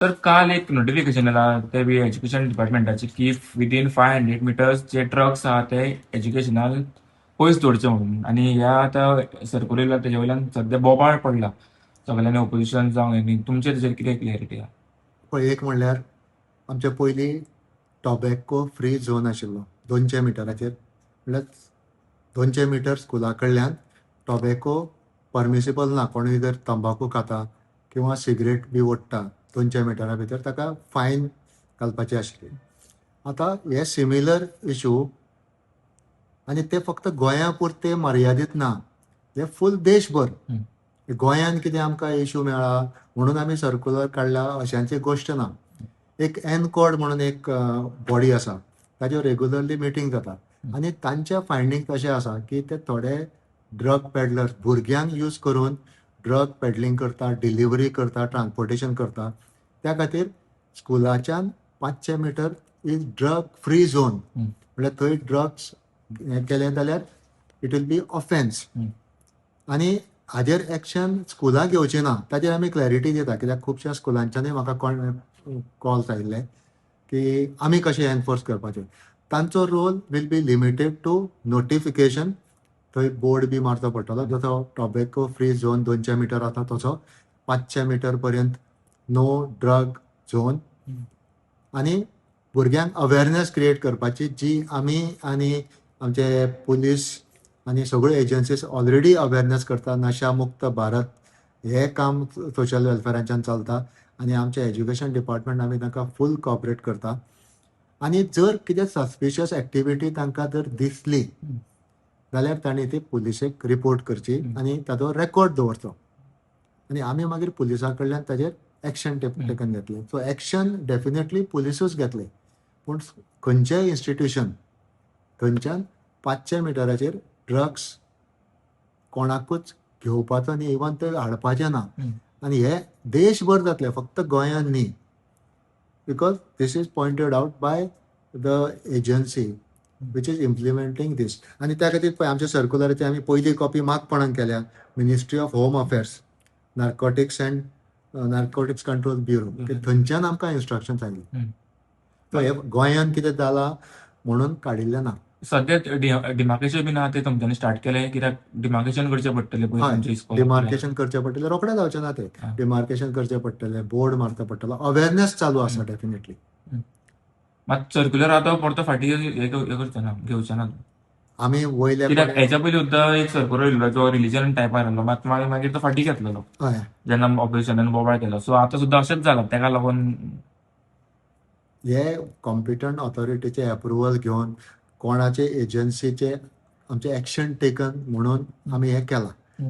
तर काल एक नोटिफिकेशन आला ते बी एज्युकेशन डिपार्टमेंटाचे की विदीन 500 मिटर्स जे ड्रग्स आहा ते एज्युकेशनाल पयस दवरचे म्हणून. आनी ह्या आतां सर्कुलर येयला तेजे वयल्यान सद्या बोबाळ पडला सगळ्यांनी, ओपोजिशन जावं आनी तुमचे तेजेर कितें क्लॅरिटी आहा? पळय, एक म्हणल्यार आमचे पयलीं टोबॅको फ्री झोन आशिल्लो 200 मिटराचेर. म्हणल्यार 200 मिटर स्कुला कडल्यान टोबॅको परमिसिबल ना. कोणूय जर तंबाकू खाता किंवा सिगरेट बी ओडटा 200 मिटरा भितर, ताका फायन घालपाची आशिल्ली. आतां हे सिमिलर इशू आनी ते फक्त गोंया पुरते मर्यादीत ना, हे फूल देशभर. गोंयान कितें आमकां इशू मेळ्ळा म्हणून आमी सर्कुलर काडला अशांची गोश्ट ना. एक एनकॉड म्हणून एक बॉडी आसा, ताच्यो रेगुलरली मिटींग जाता आनी तांचे फायंडींग अशें आसा की ते थोडे ड्रग पेडलर्स भुरग्यांक यूज करून ड्रग पेडलिंग करता, डिलिव्हरी करता, ट्रान्सपोर्टेशन करता. त्या खातीर स्कुलाच्यान 500 metre is drug free zone. म्हणल्यार थंय ड्रग्स हें केलें जाल्यार it will be offence. आनी हाजेर एक्शन स्कुलां घेवचें ना, ताजेर आमी क्लॅरिटी दिता, कित्याक खुबश्या स्कुलांच्यानूय म्हाका कॉल्स आयिल्ले की आमी कशें एनफोर्स करपाचें. तांचो role will be limited to notification. थंय बोर्ड बी मारचो पडटलो, जसो टोबॅको फ्री झोन 200 मिटर आसा, तसो 500 मिटर पर्यंत नो ड्रग झोन. आनी भुरग्यांक अवेरनेस क्रिएट करपाची जी आमी आनी आमचे पुलीस आनी सगळ्यो एजन्सीज ऑलरेडी अवेरनेस करता. नशा मुक्त भारत हे काम सोशल वेलफेराच्यान चलता आनी आमचे एज्युकेशन डिपार्टमेंट आमी तांकां फूल कॉपरेट करता. आनी जर कितें सस्पिशियस एक्टिविटी तांकां जर दिसली जाल्यार तांणी ती पुलिसेक रिपोर्ट करची आनी ताचो रेकॉर्ड दवरचो आनी आमी मागीर पुलिसां कडल्यान ताजेर एक्शन टेकन घेतले. सो एक्शन डेफिनेटली पुलिसूच घेतले, पूण खंयचेय इन्स्टिट्यूशन थंयच्यान 500 मिटराचेर ड्रग्स कोणाकूच घेवपाचो न्ही, इवन ते हाडपाचें ना. आनी हे देशभर जातले, फक्त गोंयान न्ही, because this is pointed out by the agency which is implementing this. आनी त्या खातीर पळय, आमच्या सर्कुलराची आमी पयली कॉपी मार्क कोणाक केल्या? Ministry of Home Affairs, Narcotics and Narcotics Control Bureau. थंयच्यान आमकां इन्स्ट्रक्शन आयली. सो हे गोंयान कितें जालां म्हणून काडिल्लें ना. सद्या डिमार्केशन बी ना ते तुमच्यांनी स्टार्ट केलें? कित्याक डिमार्केशन करचें पडटलें पळय तुमच्या इस्कॉलाक. डिमार्केशन करचें पडटलें, रोखडें जावचें ना ते. डिमार्केशन करचें पडटलें, बोर्ड मारचो पडटलो, अवेरनेस चालू आसा डेफिनेटली. मात सर्क्युलर आतां परतो फाटीं हे करचे ना, घेवचे ना? आमी वयल्या कित्याक कडेन हेच्या पयलीं सुद्दां एक सर्कुलर येयल्लो जो रिलिजन टायपार आसलो, मात मागीर मागीर तो फाटीं घेतलेलो जेन्ना ऑपोजिशनान बोबाळ केलो. सो आतां सुद्दां अशेंच जालां, तेका लागून. हे कॉम्पिटंट ऑथॉरिटीचे अप्रुवल घेवन, कोणाचे एजन्सीचे आमचे एक्शन टेकन म्हणून आमी हें केलां.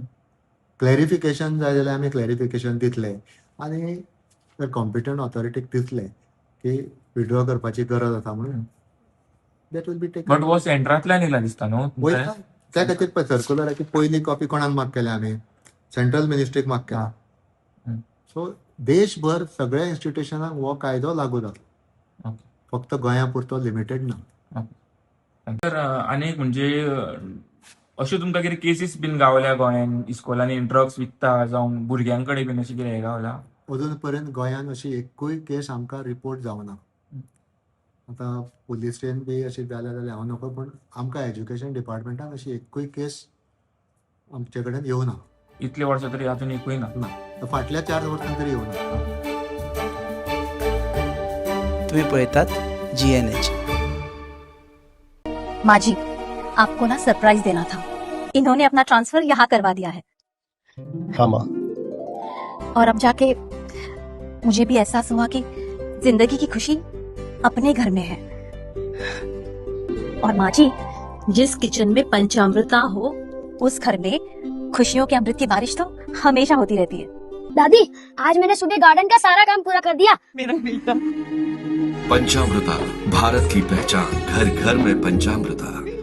क्लॅरिफिकेशन जाय जाल्यार आमी क्लॅरिफिकेशन दितले आनी जर कॉम्पिटंट ऑथॉरिटीक दिसलें की विड्रॉ करपाची गरज आसा म्हणून, that will be taken. But हो सेंट्रांतल्यान येयला दिसता न्हू? वयता. त्या खातीर पळय, सर्कुलराची पयली कॉपी कोणाक मार्क केल्या आमी? सेंट्रल मिनिस्ट्रीक मार्क केला. सो देशभर सगळ्या इन्स्टिट्युशनाक हो कायदो लागू जातलो, फक्त गोंया पुरतो लिमिटेड ना. तर आनी एक म्हणजे अश्यो तुमकां कितें केसीस बीन गावल्या गोंयान, इस्कॉलांनी ड्रग्स विकता जावं भुरग्यां कडेन बीन अशें कितें हें गावला? अजून पर्यंत गोंयान अशी एकूय केस आमकां रिपोर्ट जावना. आतां पुलिसेन बी अशी जाल्या जाल्यार हांव नको, पूण आमकां एज्युकेशन डिपार्टमेंटान अशी एकूय केस आमचे कडेन येवना. इतले वर्सां तरी अजून एकूय ना? ना, फाटल्या 4 वर्सां तरी येवना. तुम्ही पळयतात जीएनएच. माँ जी, आपको ना सरप्राइज देना था. इन्होंने अपना ट्रांसफर यहाँ करवा दिया है. हाँ माँ. और अब जाके मुझे भी एहसास हुआ कि जिंदगी की खुशी अपने घर में है. और माँ जी, जिस किचन में पंचामृता हो, उस घर में खुशियों के अमृत की बारिश तो हमेशा होती रहती है. दादी, आज मैंने सुबह गार्डन का सारा काम पूरा कर दिया. मेरा बेटा. पंचामृता, भारत की पहचान. घर घर में पंचामृता.